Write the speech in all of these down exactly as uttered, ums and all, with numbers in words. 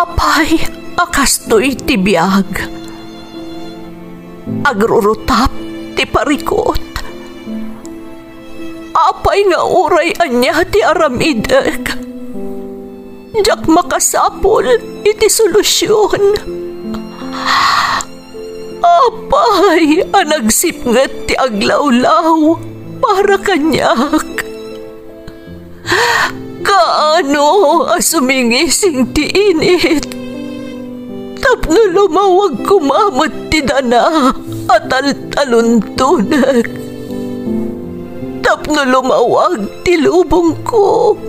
Apay a kastoy ti biag? Agrurutap ti parikut. Apay nga uray ania ti aramidek, diak makasapul iti solusion. Apay a nagsipnget ti aglawlaw para kaniak? Kaano a sumingising ti init tapno lumawag koma met ti dana a taltaluntonek, tapno lumawag ti lubongko?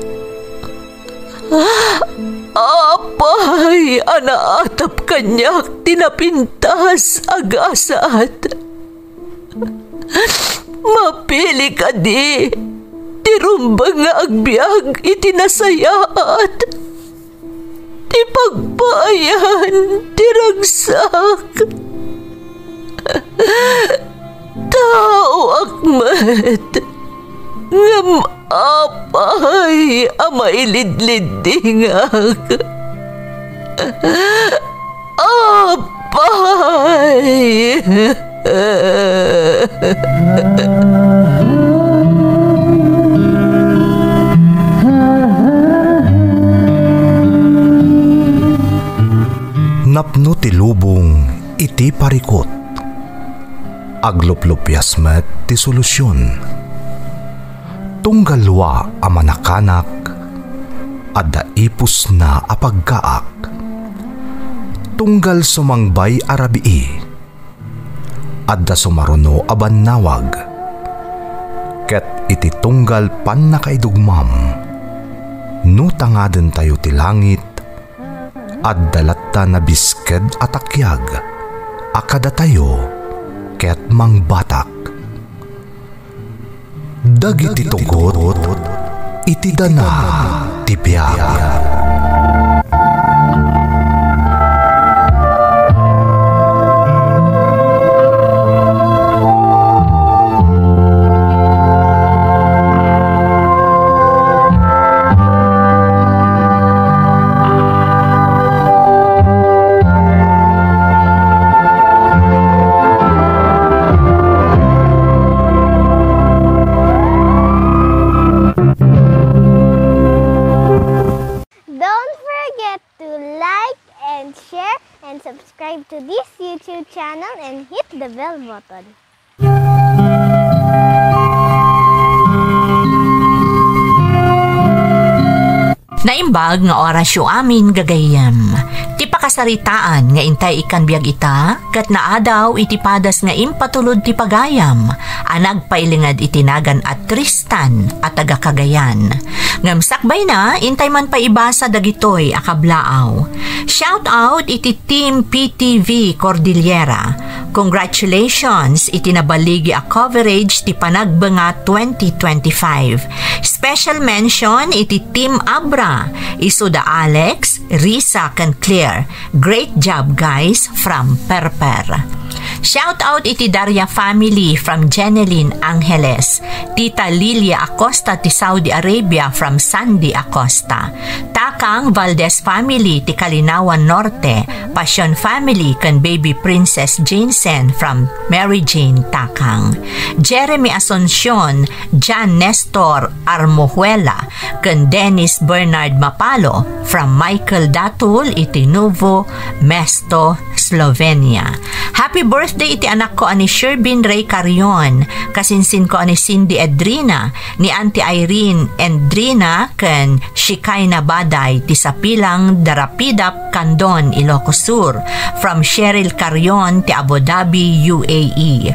Apay a naatap kaniak ti napintas a gasat? Mapili kadi ti rumbeng nga agbiag iti nasayaat, ti pagpaayan ti ragsak? Taoak met, ngem apay a mailidliddingak? Apay! Napno ti lubong iti parikut. Agluplupias met ti solusion. Tunggal lua a manakanak, adda ipusna a paggaak. Tunggal sumangbay a rabii, adda sumaruno a bannawag. Ket iti tunggal pannakaidugmam, no tangadentayo ti langit, adda latta nabisked a takiag a kadatayo ket mangbatak. Dagiti tugot iti dana ti biag. Don't forget to like and share and subscribe to this YouTube channel and hit the bell button. Naimbag nga orasyo amin, gagayyem. Ti pakasaritaan nga intay ikkan biag ita, ket naadaw iti padas nga impatulod ti pagayam a nagpailinged iti nagan a Tristan a taga Cagayan. Ngem sakbayna, intay man pay ibasa dagitoy a kablaaw. Shout out iti Team P T V Cordillera. Congratulations iti nabaligi a coverage ti Panagbenga twenty twenty-five. Special mention iti Team Abra, isuda Alex, Risa, ken Claire. Great job, guys, from Perper. Shout out iti Daria family from Jeneline Angeles, Tita Lilia Acosta ti Saudi Arabia from Sandy Acosta, Takang Valdez family ti Kalinawan Norte, Passion family ken Baby Princess Jensen from Mary Jane Takang, Jeremy Asuncion, John Nestor Armojuela, ken Dennis Bernard Mapalo from Michael Datul iti Novo Mesto, Slovenia. Happy birthday iti anakko a ni Sherbin Ray Carrion, kasinsinko a ni Cindy Edrina, ni Auntie Irene Edrina, ken Shikaina Baday ti Sapilang, Darapidap, Candon, Ilocos Sur, from Cheryl Carrion ti Abu Dhabi, U A E.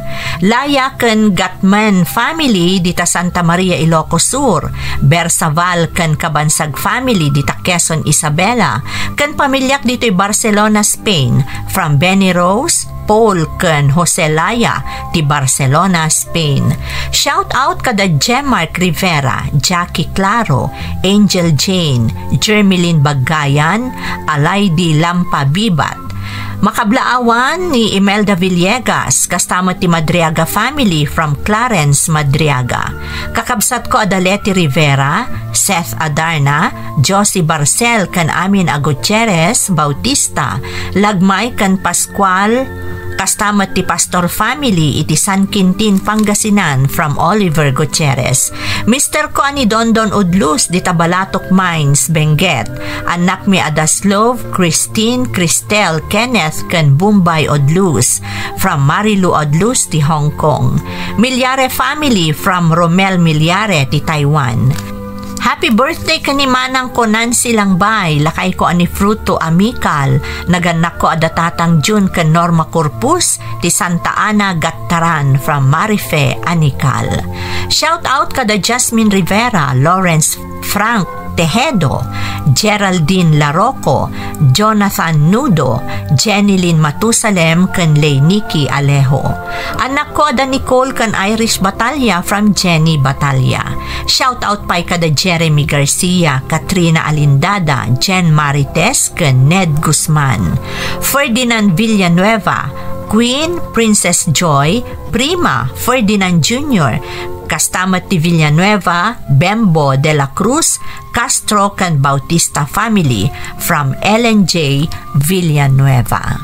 Laya ken Gatman family dita Santa Maria, Ilocos Sur, Bersaval ken Kabansag family dita Quezon, Isabela, ken pamiliak ditoy Barcelona, Spain, from Benny Rose, Paul ken Jose Laya ti Barcelona, Spain. Shout out kada Jemark Rivera, Jackie Claro, Angel Jane, Jermeline Bagayan, Alaidi Lampa Bibat, Makablaawan ni Imelda Villegas, kasta met ti Madriaga family from Clarence, Madriaga. Kakabsatko a da Leti Rivera, Seth Adarna, Josie Barcel ken amin a Gutierrez, Bautista, Lagmay ken Pascual, kasta met ti Pastor family iti San Quintin, Pangasinan from Oliver Gutierrez. Mister ko a ni Dondon Udlus dita Balatok Mines, Benguet. Annakmi a da Slove, Christine, Cristel, Kenneth, ken Bombay Odlus from Marilu Odlus ti Hong Kong. Milyare family from Romel Milyare ti Taiwan. Happy birthday ken ni manang ko Nancy Langbay, lakay ko a ni Fruto Amical, nagannakko a da tatang Jun ken Norma Corpus, ti Santa Ana Gattaran from Marife Anical. Shout out kada Jasmine Rivera, Lawrence Frank Tejedo, Geraldine Laroco, Jonathan Nudo, Jenilyn Matusalem, ken Lay Nikki Alejo. Annakko a da Nicole ken Irish Batalla from Jenny Batalla. Shout out pay kada Jeremy Garcia, Katrina Alindada, Jen Marites, ken Ned Guzman. Ferdinand Villanueva, Queen, Princess Joy, Prima, Ferdinand Junior, kasta met ti Villanueva, Bembo, De La Cruz, Castro, ken Bautista family from Ellen J. Villanueva.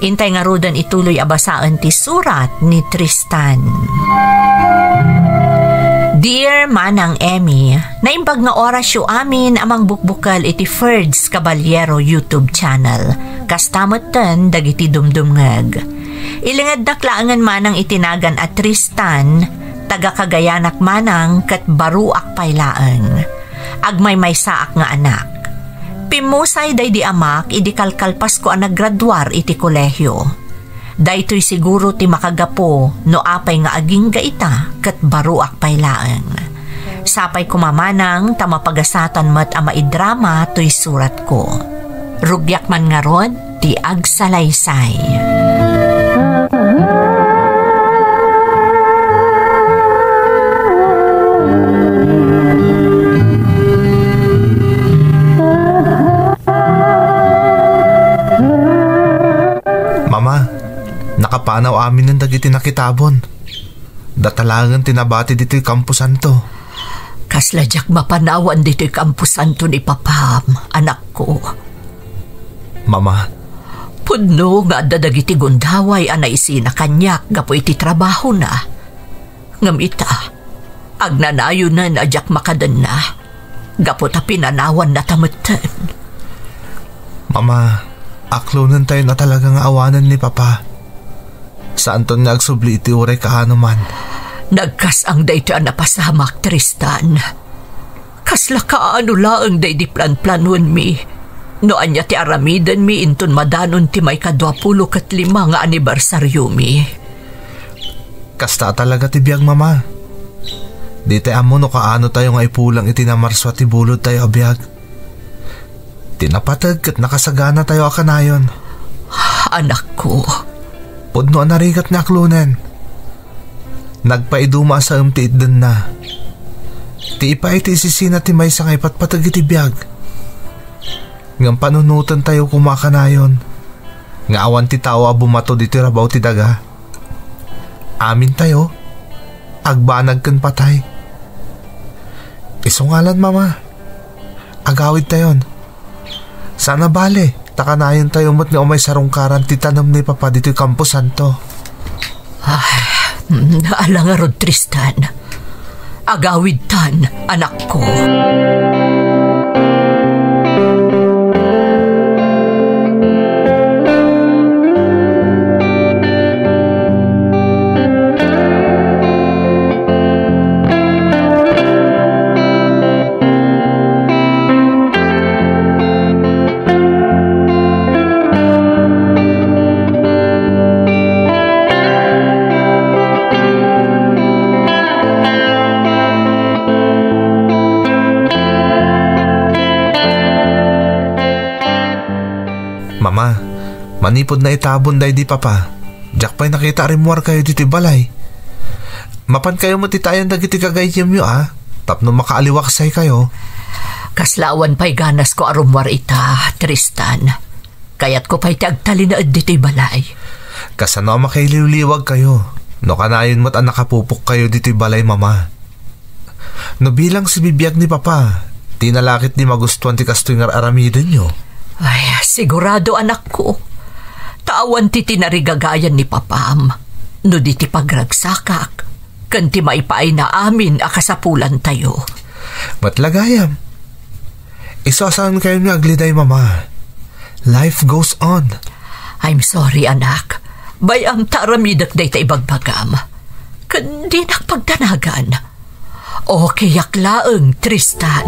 Intay ngaruden ituloy a basaen ti surat ni Tristan. Dear Manang Emmy, naimbag nga orasyo amin a mangbukbukel iti Ferds Caballero YouTube channel. Kasta metten dagiti dumdumngeg. Ilingednak laengen manang iti nagan a Tristan, taga-Cagayanak manang ket baruak pay laeng. Agmaymaysaak nga anak. Pimmusay daydi amak idi kalkalpasko a naggraduar iti kolehio. Daytoy siguro ti makagapu no apay nga agingga ita ket baruak pay laeng. Sapay koma manang ta mapagasatan met a maidrama toy suratko. Rugiak man ngarud ti agsalaysay. Mama, nakapanaw aminen dagiti nakitabon. Data laengen ti nabati ditoy kamposanto. Kasla diak mapanawan ditoy kamposanto ni papam, anakko. Mama. Pudno nga adda dagiti gundaway a naisina kaniak gapu iti trabahona. Ngem ita, agnanayonen a diak makadenna, gapu ta pinanawannata metten. Mama, aklonentayon a talaga nga awanen ni Papa. Saanton nga agsubli iti uray kaano man. Nagkas-ang daytoy a napasamak, Tristan. Kasla kaano laeng daydi planplanuenmi no ania ti aramidenmi inton madanon ti maikadua pulo ket lima nga anibersariomi. Kasta talaga ti biag, Mama. Ditay ammo no kaano tayo nga ipulang iti namarsua ti bulod tayo a biag. Ti napateg ket nakasagana tayo a kanayon. Anakko. Pudno a narigat ni aklonen. Nagpaiduma a saem ti itdenna. Ti ipaay ti isisina ti maysa nga ipatpateg iti biag. Ngem panunoten tayo koma a kanayon nga awan ti tao a bumato ditoy rabaw ti daga. Amin tayo, agbanag ken patay. Isu ngalan, Mama. Agawid tayon. Saan a bale, ta kanayon tayo met nga umay sarungkaran ti tanem ni Papa ditoy kamposanto. Ay, mm, ala ngarud, Tristan. Agawidtan, anakko. Mama, manipud naitabon daydi Papa, diak pay nakita a rimmuarkayo ditoy balay. Mapankayo met ita ayan dagiti gagayyemyo, a, tapno makaaliwaksaykayo. Kasla awan pay ganasko a rummuar ita, Tristan. Kayatko pay ti agtalinaed ditoy balay. Kasano a makailiwliwagkayo no kanayon met a nakapupokkayo ditoy balay, Mama? No bilang sibibiag ni Papa, dina la ketdi magustuan ti kastoy nga ar-aramidenyo. Ay, sigurado, anakko. Ta awan ti tinarigagayan ni Papam no di ti pagragsakak ken ti maipaayna amin a kasapulantayo. Met la gayam. Isu a saankayon nga agliday, Mama. Life goes on. I'm sorry, anak. Bay-am ta aramidek dayta ibagbagam. Ken dinak pagdanagan. Okayak laeng, Tristan.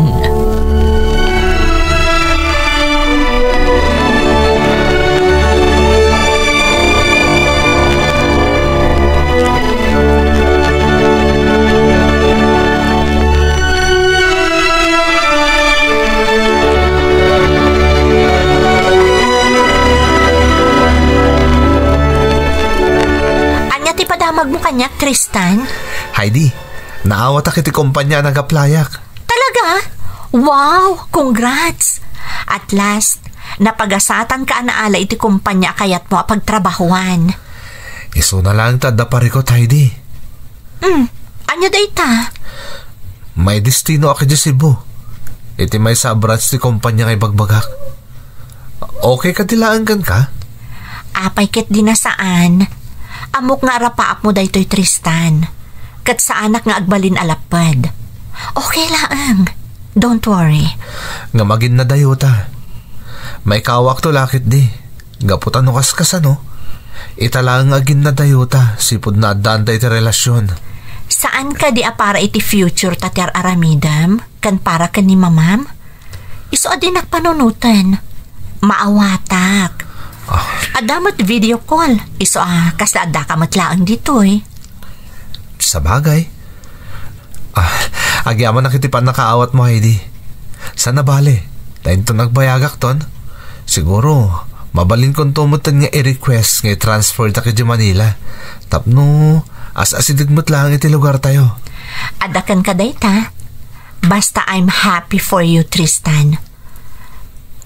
Ania ti padamagmo kaniak, Tristan? Heidi, naawatak iti kompania a nagaplayak. Talaga? Wow! Congrats! At last, napagasatanka a naala iti kompania a kayatmo a pagtrabahuan. Isuna laeng ta adda parikut, Heidi. Hmm, ania dayta? Maidestinoak idiay Cebu. Iti maysa a branch ti kompania nga ibagbagak. Okay kadi laeng kenka? Apay ketdi a saan. Ammok nga arapaapmo daytoy, Tristan. Ket saanak nga agbalin a lapped. Okay laeng. Don't worry. Ngem aginnadayota. Maikawakto la ketdi. Gapu ta no kaskasano, ita laeng nga aginnadayota, sipudna addaanta iti relasion. Saan kadi a para iti future ta ti ar-aramidem, ken para ken ni mamam? Isu a dinak panunoten. Maawatak. Ah. Adda met video call. Isu a kasla addaka met laeng ditoy. Sabagay. Ah, agyamanak iti pannakaawatmo, Heidi. Saan a bale, ta inton agbayagakton, siguro, mabalinkonto metten nga i-request nga i-transfertak idiay Manila. Tapno, as-asideg met laeng iti lugartayo. Adda kenka dayta. Basta I'm happy for you, Tristan.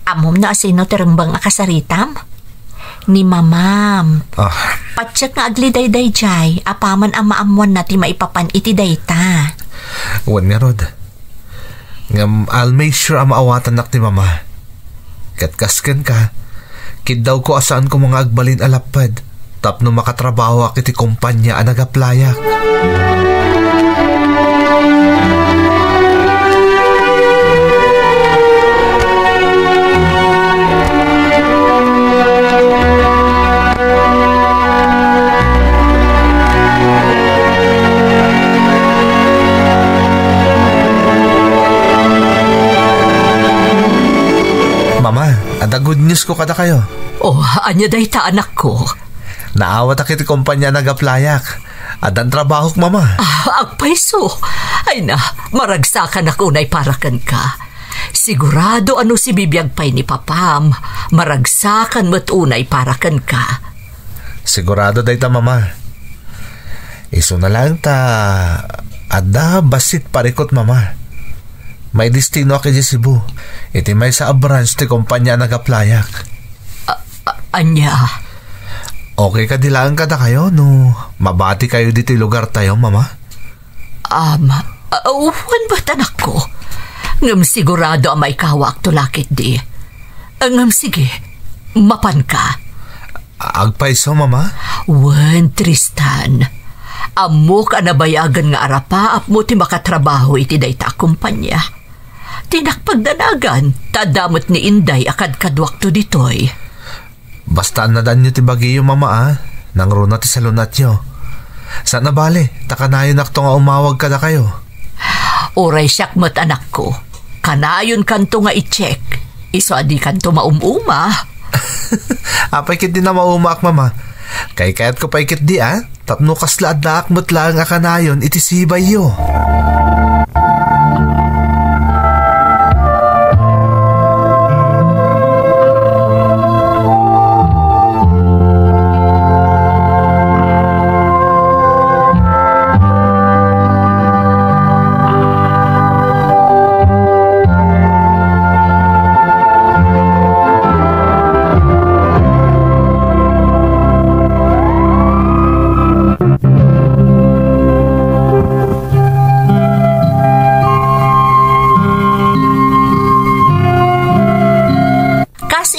Ammom no asino ti rengbeng a kasaritam? Ni mamam. Ah. Patiek nga agliday daydiay, apaman a maammoanna ti maipapan iti dayta. Wen ngarud. Ngem I'll make sure a maawatannak ni mama. Ket kas kenka, kiddawko a saan koma nga agbalin a lapped tapno makatrabahoak iti kompania a nagaplayak. Mama, adda good news ko kadakayo. Oh, ania dayta, anakko? Naawatak iti kompania a nagaplayak. Addan trabahok, Mama. Ah, agpayso. Ay na, maragsakanak unay para kenka. Sigurado a no sibibiag pay ni Papam, maragsakan met unay para kenka. Sigurado dayta, Mama. Isuna laeng ta adda bassit parikut, Mama. Maidestinoak idiay Cebu, iti maysa a branch ti kompania a nagaplayak. A-, a-, ania? Okay kadi laeng kadakayo no mabatikayo ditoy lugartayo, Mama? Ama, a-, wen met, anakko. Ngem sigurado a maikawakto la ketdi. Ngem sige, mapanka. Agpayso, Mama? Wen, Tristan. Ammok a nabayagen nga arapaapmo ti makatrabaho iti dayta a kompania. Dinak pagdanagan, ta adda met ni Inday a kadkaduakto ditoy. Basta annadaanyo ti bagiyo, Mama, a. Nangruna ti salunatyo. Saan a bale, ta kanayonakto nga umawag kadakayo. Uray siak met, anakko. Kanayonkanto nga i-check. Isu a dikanto maum-uma. Apay ketdi a maumaak, Mama? Kaykayatko pay ketdi, a. Tapno kasla addaak met laeng a kanayon iti sibayyo.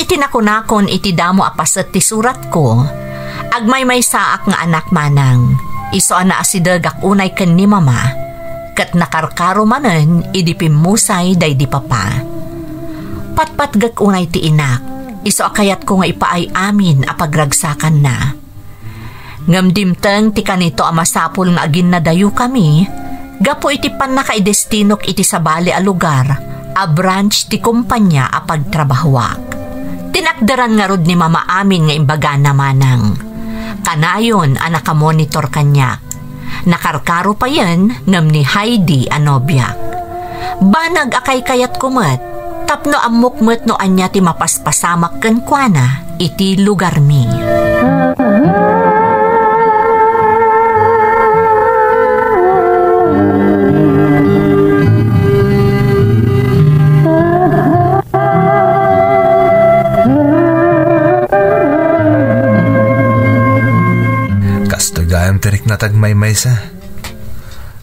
Ti nakunakon iti damo a paset ti suratko, agmaymaysaak nga anak manang, isu a naasidegak unay ken ni Mama, ket nakarkaro manen idi pimmusay daydi Papa. Patpatgek unay ti inak, isu a kayatko nga ipaay amin a pagragsakanna. Ngem dimteng ti kanito a masapul nga aginnadayokami gapu iti pannakaidestinok iti sabali a lugar a branch ti kompania a pagtrabahoak. Tinakderan ngarud ni Mama amin nga imbagana manang. Kanayon a nakamonitor kaniak. Nakarkaro payen ngem ni Heidi a nobiak. Banag a kaykayatko met tapno ammok met no ania ti mapaspasamak kenkuana iti lugarmi. Kastoy gayam ti rikna ti agmaymaysa.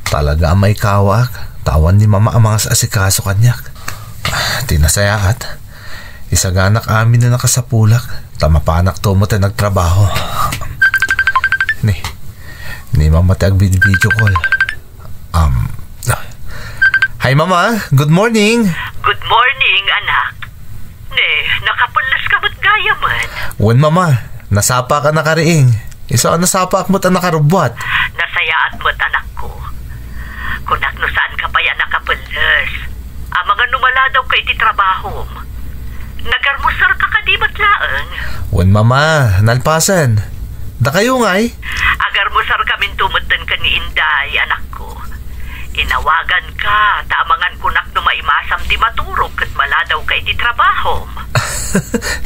Talaga a maikawaak, ta awan ni Mama a mangas-asikaso kaniak. Ah, ti nasayaat, isaganak amin a nakasapulak, ta mapanakto met a nagtrabaho. Ni, ni Mama ti agvideo call. Um, hi, Mama. Good morning. Good morning, anak. Ne, nakapelles ka met gayamen. Wen, Mama. Nasapaak a nakariing. Isu a nasapaak met a nakarubbuat. Nasayaat met, anakko. Kunak no saan ka pay a nakapelles. Amangan no maladaw ka iti trabahom. Nagarmusar ka kadi met laeng? Wen, Mama. Nalpasen. Dakayo ngay? Agarmusar kaminto metten ken ni Inday, anakko. Inawagan ka, ta amangan kunak no maimasam ti maturog ket maladaw ka iti trabahom.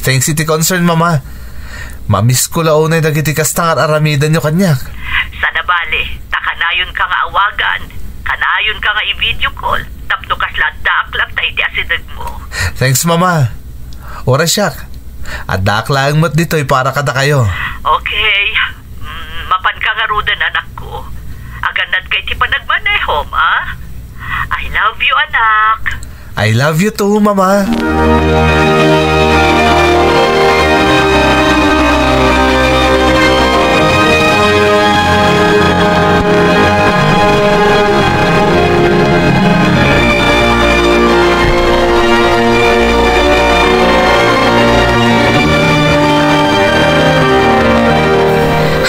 Thanks iti concern, Mama. Mamiss ko la unay dagiti kasta nga ar-aramidenyo kaniak. Sana bale, ta kanayon ka nga awagan, kanayon ka nga i-video call, tapno kasla addaak latta iti asidegmo. Thanks, Mama. Uray siak. Addaak laeng met ditoy para kadakayo. Okay. Mm, mapanka ngaruden, anakko. Agannad ka iti panagmanehom, a? I love you, anak. I love you too, Mama.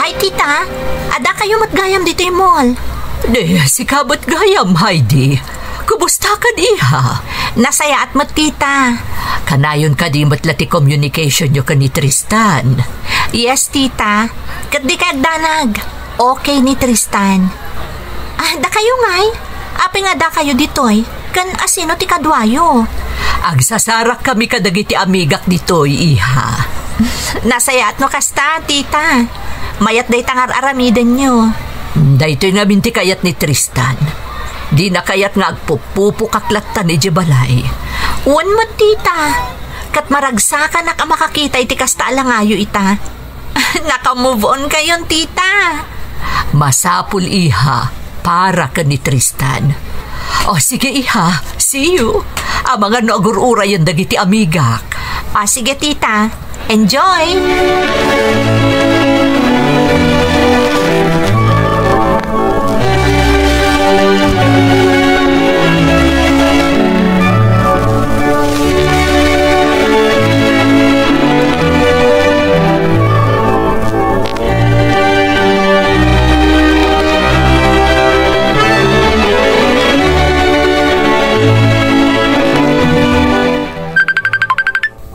Hi, Tita. Adda kayo met gayam ditoy mall. Di, sika met gayam, Heidi. Kumusta kad, iha? Nasayaat met, Tita. Kanayon kadi met la ti communication yo ken ni Tristan? Yes, Tita. Ket di kay agdanag. Okay ni Tristan. Ah, dakayo ngay? Apay nga adda kayo ditoy? Ken asino ti kaduayo? Agsasarakkami kadagiti amigak ditoy, iha. Nasayaat no kasta, Tita. Mayat dayta nga ar-aramidenyo. Daytoy ngamin ti kayat ni Tristan. Dina kayat nga agpupupokak latta idiay balay. Wen met, Tita. Ket maragsakanak a makakita iti kasta a langayo ita. Naka-move on kayon, Tita. Masapul, iha, para ken ni Tristan. O, sige, iha. See you. Amangan no agur-urayen dagiti amigak. Ah, sige, Tita. Enjoy!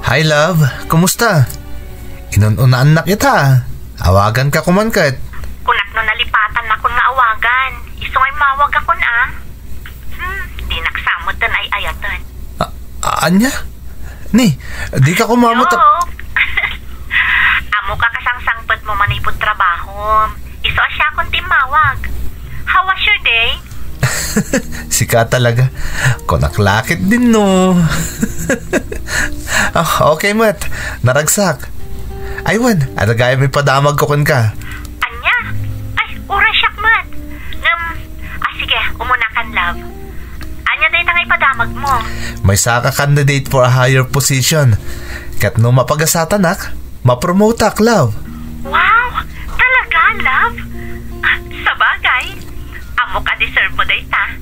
Hi, love. Kumusta? Inun-unaannak ita. Awaganka koman ket. Kunak no nalipatannakon nga awagan. Isu nga immawagakon, a. Hmm, dinak sa metten ay-ayaten. A-, a-, ania? Ni, dika kumamot a- Hello? Ammoka kasangsangpetmo manipud trabahom. Isu a siakon ti immawag. How was your day? Sika talaga. Kunak la ket din, no. Ah, okay met. Naragsak. Ay, wen, adda gayam ipadamagko kenka. Ania? Ay, uray siak met. Ngem, ah, sige, umunakan, love. Ania dayta nga ipadamagmo? Maysaka candidate for a higher position. Ket no mapagasatanak, mapromoteak, love. Wow! Talaga, love? Ah, sabagay, ammok a deserve mo dayta.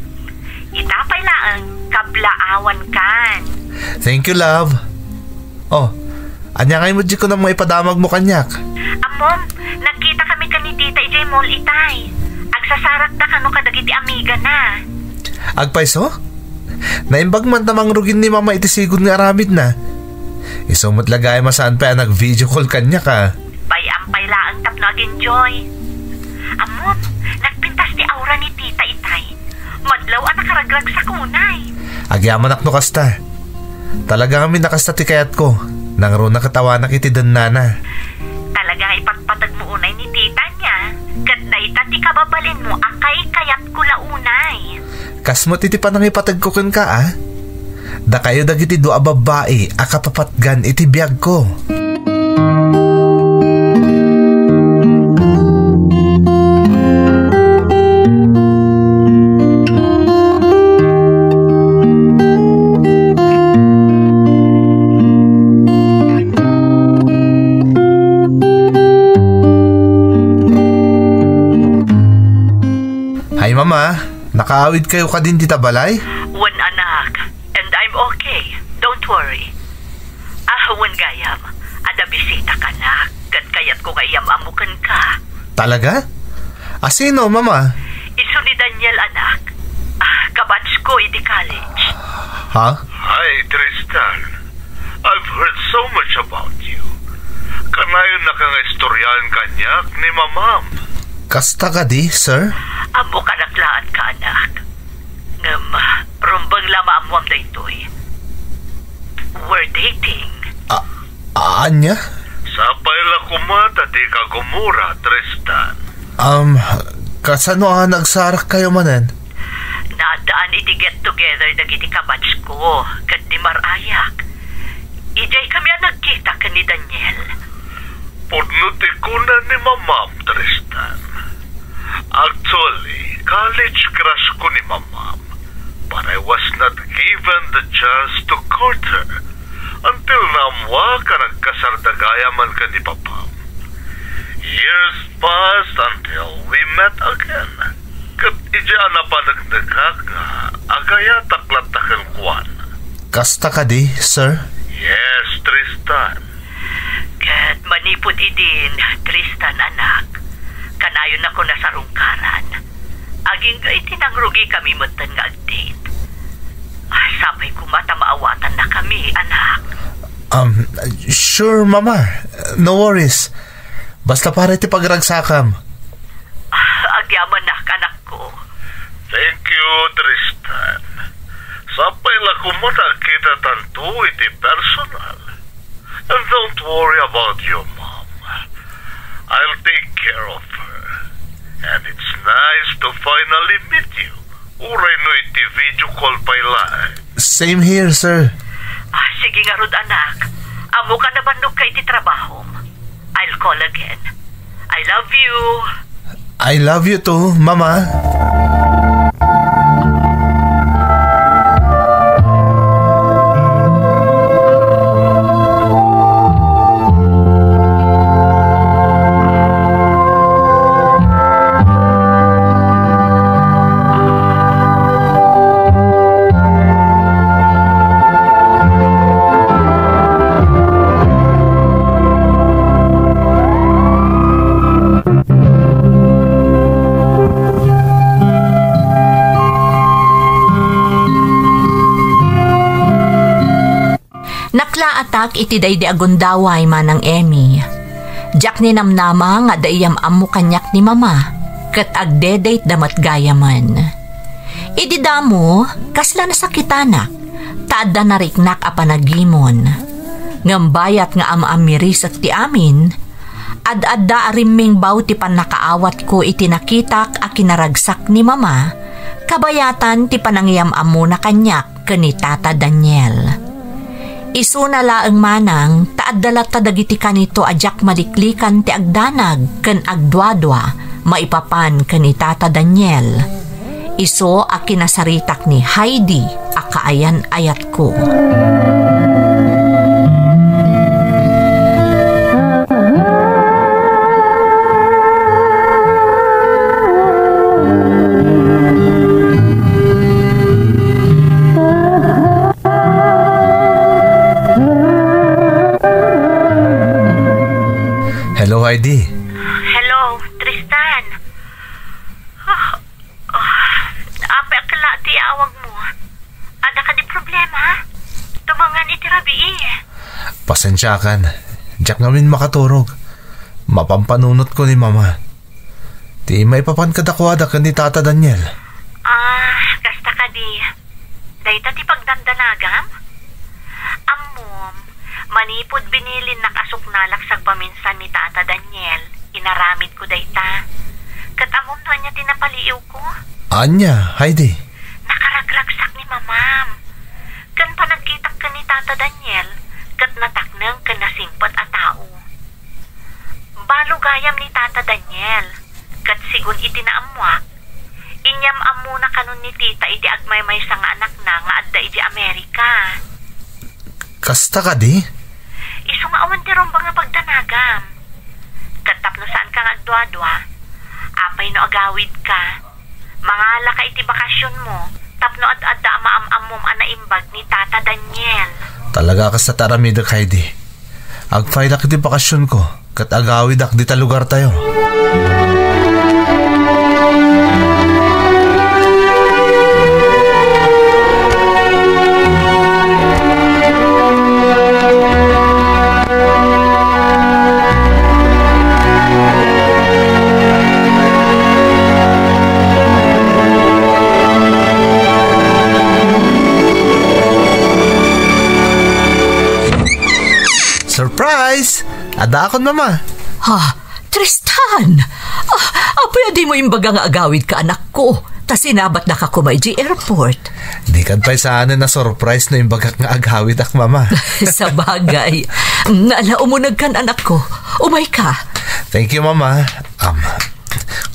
Ita pay laeng, kablaawankan. Thank you, love. Oh, ania ngay met di kunam nga ipadamagmo kaniak? Ammom, nagkita kami ken ni Tita idiay mall itay. Agsasarakda kano kadagiti amigana. Agpayso? Naimbag man ta mangrugin ni Mama iti sigud nga aramidna. Isu met la gayam a saan pay a nag-video call kaniak, a. Bay-am pay laeng tapno ag-enjoy. Ammom, nagpintas ti aura ni Tita itay. Madlaw a nakaragragsak unay. Agyamanak no kasta. Talaga ngamin a kasta ti kayatko. Nangruna ket awanak iti dennana. Talaga nga ipatpategmo unay ni Tita niya. Ket dayta ti kababalinmo a kaykayatko la unay. Kas met iti panangipategko kenka, a? Dakayo dagiti dua a babbai a kapapatgan iti biagko. Hi, Mama. Nakaawid kayo kadin dita balay? Wen, anak. And I'm okay. Don't worry. Ah, wen gayam. Adda bisita ka, anak. Ket kayatko nga iyam-ammo kenka. Talaga? A sino, Mama? Isu ni Daniel, anak. Ah, kabatch ko iti college. Ha? Hi, Tristan. I've heard so much about you. Kanayonnaka nga istoryaen kaniak ni Mamam. Kasta kadi, sir? Ammo kanaklaat ka, anak. Ngem, rumbeng la maammuam daytoy. We're dating. A-, ania? Sapay la koma ta dika gumura, Tristan. Um, kasano a nagsarak kayo manen? Naaddaan iti get-together dagiti kabatch ko ket di mar-ayak. Idiay kami a nagkita ken ni Daniel. Pudno ti kuna ni Mamam, Tristan. Actually, college crush ko ni Mamam, but I was not given the chance to court her until naammoak a nagkasarda gayamen ken ni Papam. Years passed until we met again. Ket idiay a napaneknekak nga agayatak latta kenkuana. Kasta kadi, sir? Yes, Tristan. Ket manipud idin, Tristan, anak, kanayonnakon a sarungkaran. Agingga iti nangrugikami metten nga ag-date. Ah, sapay koma ta maawatannakami, anak. Um, sure, Mama. No worries. Basta para iti pagragsakam. Ah, agyamanak, anakko. Thank you, Tristan. Sapay la koma ta agkitatanto iti personal. And don't worry about your mom. I'll take care of her. And it's nice to finally meet you. Uray no iti video call pay laeng. Same here, sir. Ah, sige ngarud, anak. Ammok a nabannogka iti trabahom. I'll call again. I love you. I love you too, Mama. Naklaatak iti daydi a gundaway, Manang Emmy. Diak ninamnama nga adda iyam-ammo kaniak ni Mama, ket agde-dateda met gayamen. Idi damo, kasla nasakitanak, ta adda nariknak a panagimon. Ngem bayat nga am-ammirisek ti amin, ad-adda a rimmingbaw ti pannakaawatko iti nakitak a kinaragsak ni Mama, kabayatan ti panangiyam-ammona kaniak ken ni Tata Daniel. Isuna laeng manang ta adda latta dagiti kanito a diak maliklikan ti agdanag ken agduadua maipapan ken ni Tata Daniel. Isu a kinasaritak ni Heidi a kaayan-ayatko. Heidi. Hello, Tristan. Ah, ah, apay a kella ti awagmo? Adda kadi problema? Tumangan iti rabii. Pasensiakan. Diak ngamin makaturog. Mapampanunotko ni Mama. Ti maipapan kadakuada ken ni Tata Daniel. Ah, kasta kadi. Dayta ti pagdandanagam? Ammom, manipud binilinnak a suknalak sagpaminsan ni Tata Daniel, inaramidko dayta. Ket ammom no ania ti napaliiwko? Ania, Heidi? Nakaragragsak ni Mamam. Ken panagkitak ken ni Tata Daniel, ket natakneng ken nasingpet a tao. Balo gayam ni Tata Daniel, ket sigun iti naammuak, inyam-ammona kanon ni Tita iti agmaymaysa nga anakna nga adda iti Amerika. Kasta kadi? Isu nga awan ti rumbeng a pagdanagam. Ket tapno saanka nga agduadua, apay no agawidka? Mangalaka iti bakasionmo tapno ad-adda a maam-ammom a naimbag ni Tata Daniel. Talaga a kasta ti aramidek, Heidi. Agpaylak iti bakasionko ket agawidak dita lugartayo. Surprise! Addaakon, Mama. Ha? Tristan! Ah, apay a dimo imbaga nga agawidka, anakko? Ta sinabatdaka koma idiay airport. Dikan pay saanen a surprise no imbagak nga agawidak, Mama. Sabagay. Nga ala, umunegkan, anakko. Umayka. Thank you, Mama. Um,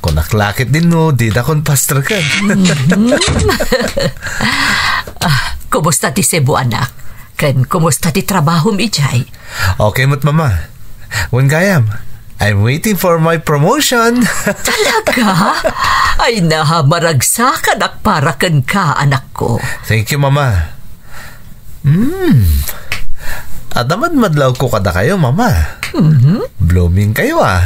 kunak la ket dinno, didakon pastreken. Mhm. Ah, kumusta ti Cebu, anak? Ken kumusta ti trabahom idiay? Okay met, Mama. Wen gayam, I'm waiting for my promotion. Talaga? Ay, nahamaragsak, anak, para kenka, anakko. Thank you, Mama. Hmm. Adda madmadlawko kadakayo, Mama. Mhm. Blooming kayo, ah.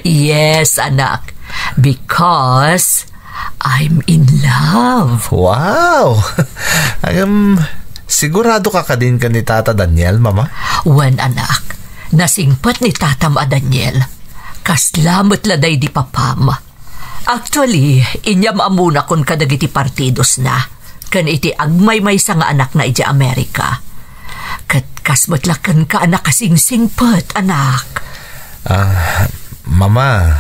Yes, anak. Because I'm in love. Wow! Agam, sigurado ka kadin ken ni Tata Daniel, Mama? Wen, anak. Nasingpet ni Tatam a Daniel. Kasla met la daydi Papam. Actually, inyam-ammonakon kadagiti partidosna ken iti agmaymaysa nga anakna idiay Amerika. Ket kas met la kenka a nakasingsingpet, anak. Ah, Mama,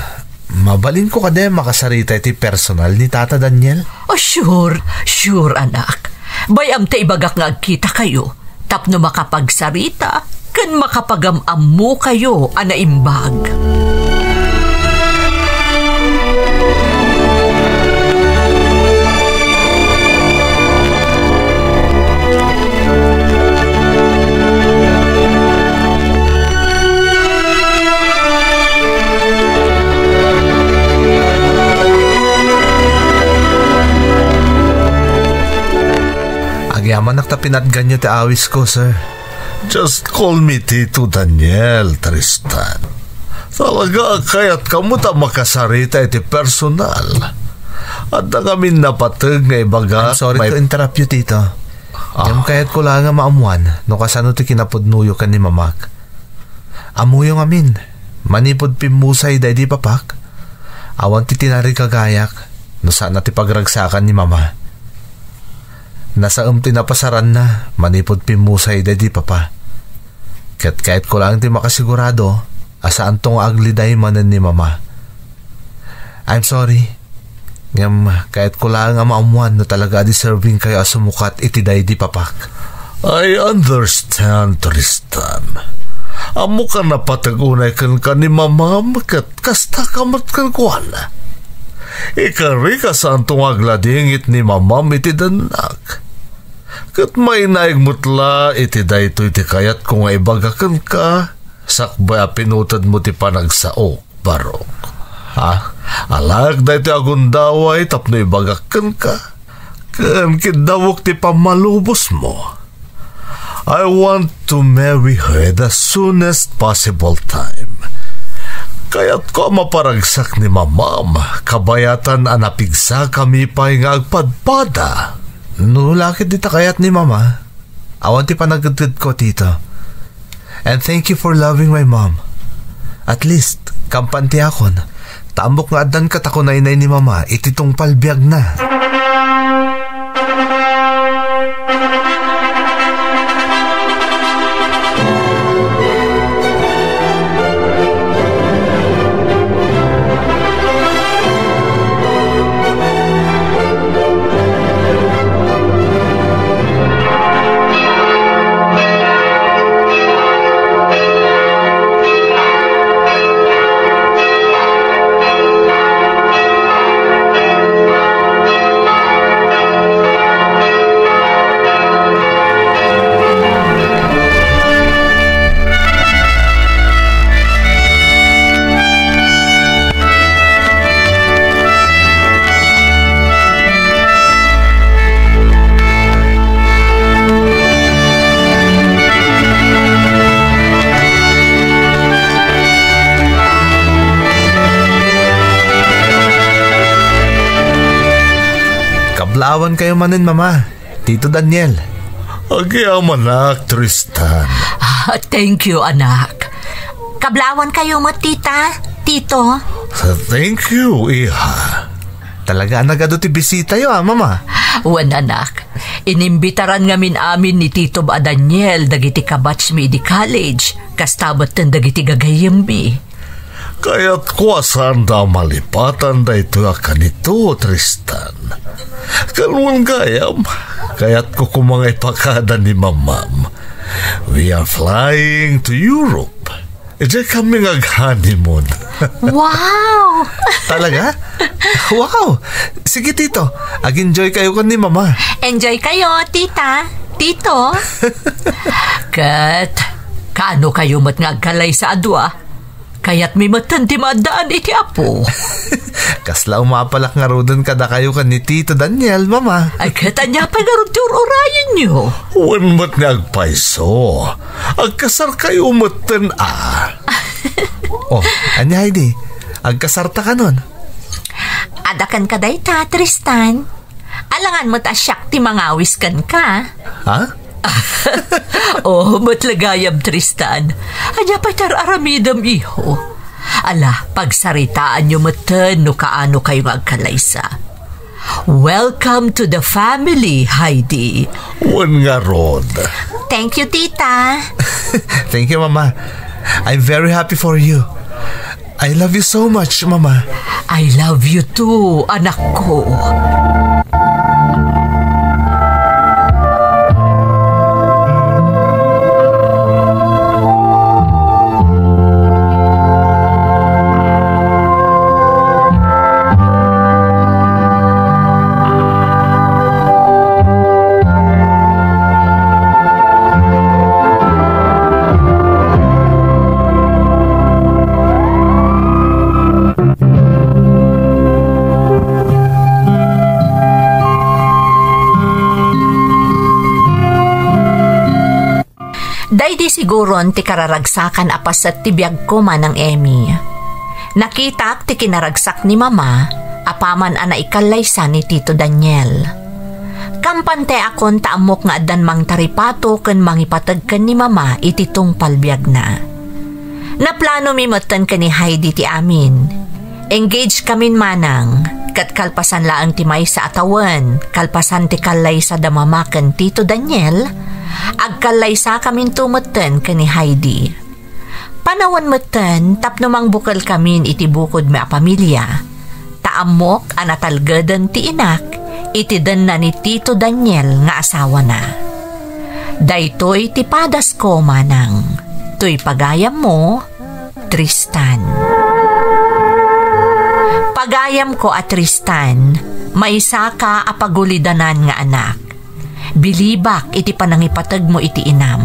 mabalinko kadi a makasarita iti personal ni Tata Daniel? Oh, sure, sure, anak. Bay-am ta ibagak nga agkitakayo tapno makapagsarita ken makapagam-ammokayo a naimbag. Agyamanak ta pinatganyo ti awisko, sir. Just call me Tito Daniel, Tristan. Talaga a kayatka met a makasarita iti personal. Adda ngamin napateg nga ibaga. I'm sorry to interrupt you, Tito. Ah. Ngem kayatko laeng a maammuan no kasano ti kinapudnoyo ken ni Mamak. Ammoyo ngamin, manipud pimmusay daydi Papak, awan ti tinarigagayak no saan a ti pagragsakan ni Mama. Nasaem ti napasaranna manipud pimmusay daydi Papa. Ket kayatko laeng ti makasigurado a saanto nga agliday manen ni Mama. I'm sorry. Ngem kayatko laeng a maammuan no talaga a deserving kayo a sumukat iti daydi Papak. I understand, Tristan. Ammok a napateg unay kenka ni Mamam ket kasta ka met kenkuana. Ikarika saanto nga agladingit ni Mamam iti dennak. Ket mainaig met la iti daytoy ti kayatko nga ibaga kenka sakbay a pinutedmo ti panagsaok. Barok. Ha? Alaek daytoy a gundaway tapno ibagak kenka. Ken kiddawek ti pammalubosmo. I want to marry her the soonest possible time. Kayatko a maparagsak ni Mamam, kabayatan a napigsakami pay nga agpadpada. No la ket dita kayat ni Mama, awan ti panagedgedko, Tito. And thank you for loving my mom. At least, kampantiakon, ta ammok nga addan katakunaynay ni Mama iti tungpal biagna. Kablaawankayo manen, Mama. Tito Daniel. Agyamanak, Tristan. Ah, thank you, anak. Kablaawankayo met, tita, tito. Thank you, iha. Talaga a nagadu ti bisitayo, a, Mama? Wen, anak. Inimbitaran ngamin amin ni Tito a Daniel dagiti kabatchmi idi college, kasta metten dagiti gagayyemmi. Kayatko a saanda a malipatan daytoy a kanito, Tristan. Ken wen gayam, kayatko koma nga ipakada ni Mamam. We are flying to Europe. Idiay kami nga ag-honeymoon. Wow! Talaga? Wow! Sige, Tito. Ag-enjoy kayo ken ni Mama. Enjoy kayo, Tita, Tito. Ket, kaano kayo met nga agkalaysa a dua? Kayatmi metten ti maaddaan iti Apo. Kasla umapalak ngaruden kadakayo ken ni Tito Daniel, Mama. Ay, ket ania pay ngarud ti ur-urayenyo? Wen met nga agpayso. Agkasarkayo metten a. Oh, ania, Heidi? Agkasarta kanon? Adda kenka dayta, Tristan. Alangan met a siak ti mangawis kenka. Ha? Oh, met la gayam, Tristan. Ania pay ti ar-aramidem, iho? Ala, pagsaritaanyo metten no kaano kayo nga agkalaysa. Welcome to the family, Heidi. Wen ngarud. Thank you, Tita. Thank you, Mama. I'm very happy for you. I love you so much, Mama. I love you too, anakko. Daydi siguron ti kararagsakan a paset ti biagko, Manang Emmy. Nakitak ti kinaragsak ni Mama apaman a naikallaysa ni Tito Daniel. Kampanteakon ta ammok nga addan mangtaripato ken mangipateg ken ni Mama iti tungpal biagna. Naplanomi metten ken ni Heidi ti amin. Engage kamin manang, ket kalpasan laeng ti maysa a tawen, kalpasan ti kallaysa da Mama ken Tito Daniel, agkallaysakaminto metten ken ni Heidi. Panawen metten tapno mangbukelkamin iti bukodmi a pamilia, ta ammok a natalgeden ti inak iti denna ni Tito Daniel nga asawana. Daytoy ti padasko, manang. Toy pagayammo, Tristan. Pagayamko a Tristan, maysaka a pagulidanan nga anak. Bilibak iti panangipategmo iti inam.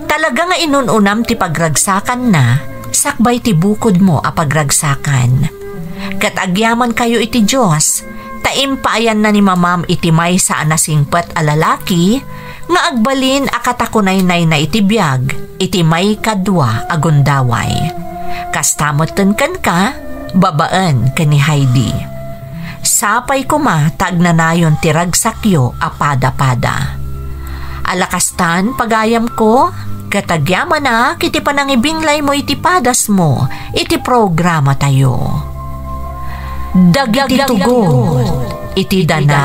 Talaga nga inun-unam ti pagragsakanna sakbay ti bukodmo a pagragsakan. Ket agyamankayo iti Dios, ta impaayanna ni Mamam iti maysa a nasingpet a lalaki nga agbalin a katakunaynayna iti biag iti maikadua a gundaway. Kasta metten kenka, babaen ken ni Heidi. Sapay koma ta agnanayon ti ragsakyo a pada-pada. Ala kastan, pagayamko, ket agyamanak iti panangibinglaymo iti padasmo iti programatayo. Dagiti tugon iti dana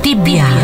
ti biag.